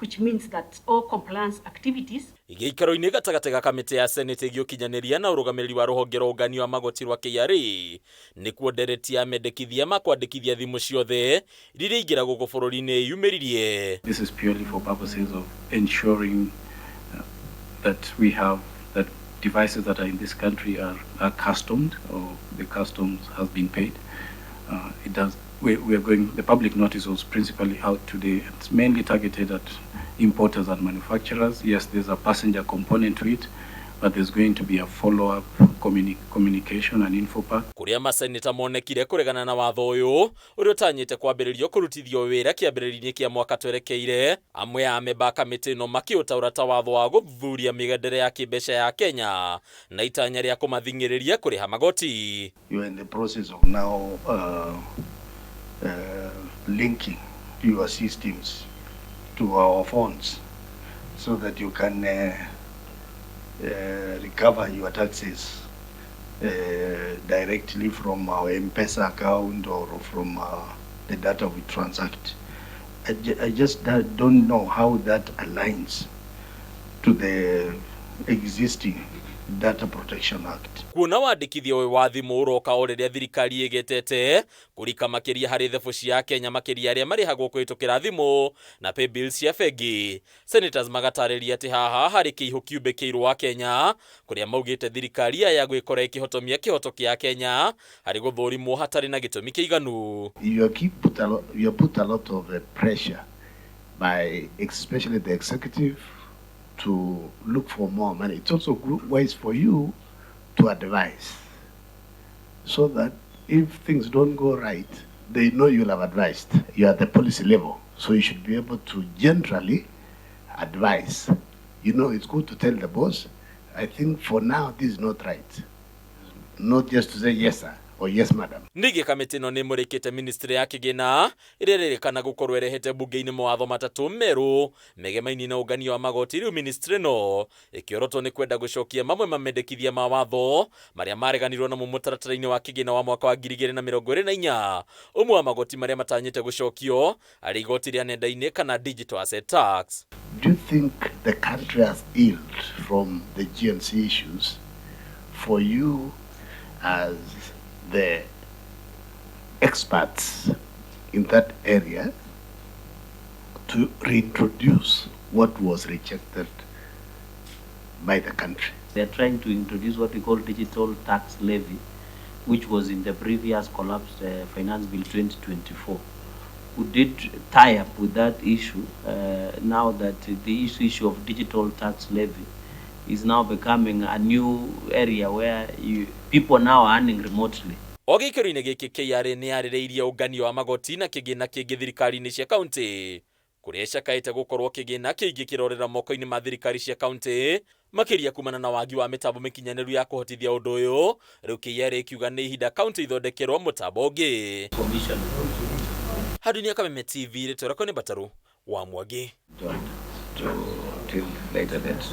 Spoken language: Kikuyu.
Which means that all compliance activities Gĩikaro-inĩ gatagatĩ ga kamĩtĩ ya Senate ĩgiĩ ũkinyanĩria na ũrũgamĩrĩri wa rũhonge rwa ũngania wa magoti rwa KRA, nĩkuo ndereti ya mendekithia ma kwandĩkithia thimũ ciothe iria iraingĩra gũkũ bũrũri-inĩ yumĩririe. This is purely for purposes of ensuring that we have that devices that are in this country are customed or the customs has been paid. It does. We are going. The public notice was principally out today. It's mainly targeted at importers and manufacturers. Yes, there's a passenger component to it, but there's going to be a follow-up communication and info pack. Kũrĩa maseneta monekire kũregana na watho ũyũ ũrĩa ũtanyĩte kwambĩrĩrio kũrutithio wĩra kĩambĩrĩria-inĩ kĩa mwaka twerekeire, amwe a amemba a kamĩtĩ ĩno makĩũtaũra ta watho wa gũthuthuria mĩgendere ya kĩmbeca ya Kenya na itanya rĩa kũmathing'ĩrĩria kũrĩha magoti. You are in the process of now linking your systems to our phones so that you can recover your taxes directly from our M-Pesa account or from the data we transact. I just don't know how that aligns to the existing Data Protection Act. Kuona wandĩkithia ũyũ wa thimũ ũroka o rĩrĩa thirikari ĩgetete kũrika makĩria harĩ thebu cia Kenya, makĩria arĩa marĩhagwo kũhĩtũkĩra thimũ na paybill cia bengi, senators magatarĩria atĩ haha harĩ kĩihũ kiumbĩkĩirwo wa Kenya, kũrĩa maugĩte thirikari ya gwĩkora ĩkĩhotomia kĩhoto kĩa Kenya harĩ gũthũrimwo hatarĩ na gĩtũmi kĩiganu. You are put a lot of pressure by especially the executive to look for more money. It's also good, wise for you to advise so that if things don't go right, they know you'll have advised. You are at the policy level, so you should be able to generally advise. It's good to tell the boss, "I think for now this is not right." Not just to say, "Yes, sir," or "Yes, madam." Ningĩ kamĩtĩ ĩno nĩ ĩmũrĩkĩte ministry ya kĩgĩna ĩrĩa ĩrĩrĩkana gũkorwo ĩrehete mbunge-inĩ mawatho matatũ merũ megemainie na ũngania wa magoti. Rĩu ministry ĩno ĩkĩorotwo nĩ kwenda gũcokia mamwe mamendekithia ma watho marĩa mareganirwo namo mũtaratara-inĩ wa kĩgĩna wa mwaka wa 2024. Ũmwe wa magoti marĩa matanyĩte gũcokio arĩ igoti rĩa nenda-inĩ kana digital asset tax. Do you think the country has healed from the GNC issues for you as the experts in that area to reintroduce what was rejected by the country? They are trying to introduce what we call digital tax levy, which was in the previous collapsed Finance Bill 2024. We did tie up with that issue now that the issue of digital tax levy is now becoming a new area where people now are earning remotely. O gĩikaro-inĩ gĩkĩ, KRA nĩ yarĩrĩirie ũnganio wa magoti na kĩgĩna kĩngĩ thirikari-inĩ cia kaunti, kũrĩa ĩcakaĩte gũkorwo kĩgĩna kĩingĩ kĩrorera moko-inĩ ma thirikari cia kaunti, makĩria kumana na wagi wa mĩtambo mĩkinyanĩru ya kũhotithia ũndũ ũyũ. Rĩu KRA ĩkiuga nĩ ihinda kaunti ithondekerwo mũtambo ũngĩ. Commission. Handu-inĩ ya Kameme TV, rĩtwa rĩakwa nĩ Mbataru wa Mwangi. To till later date.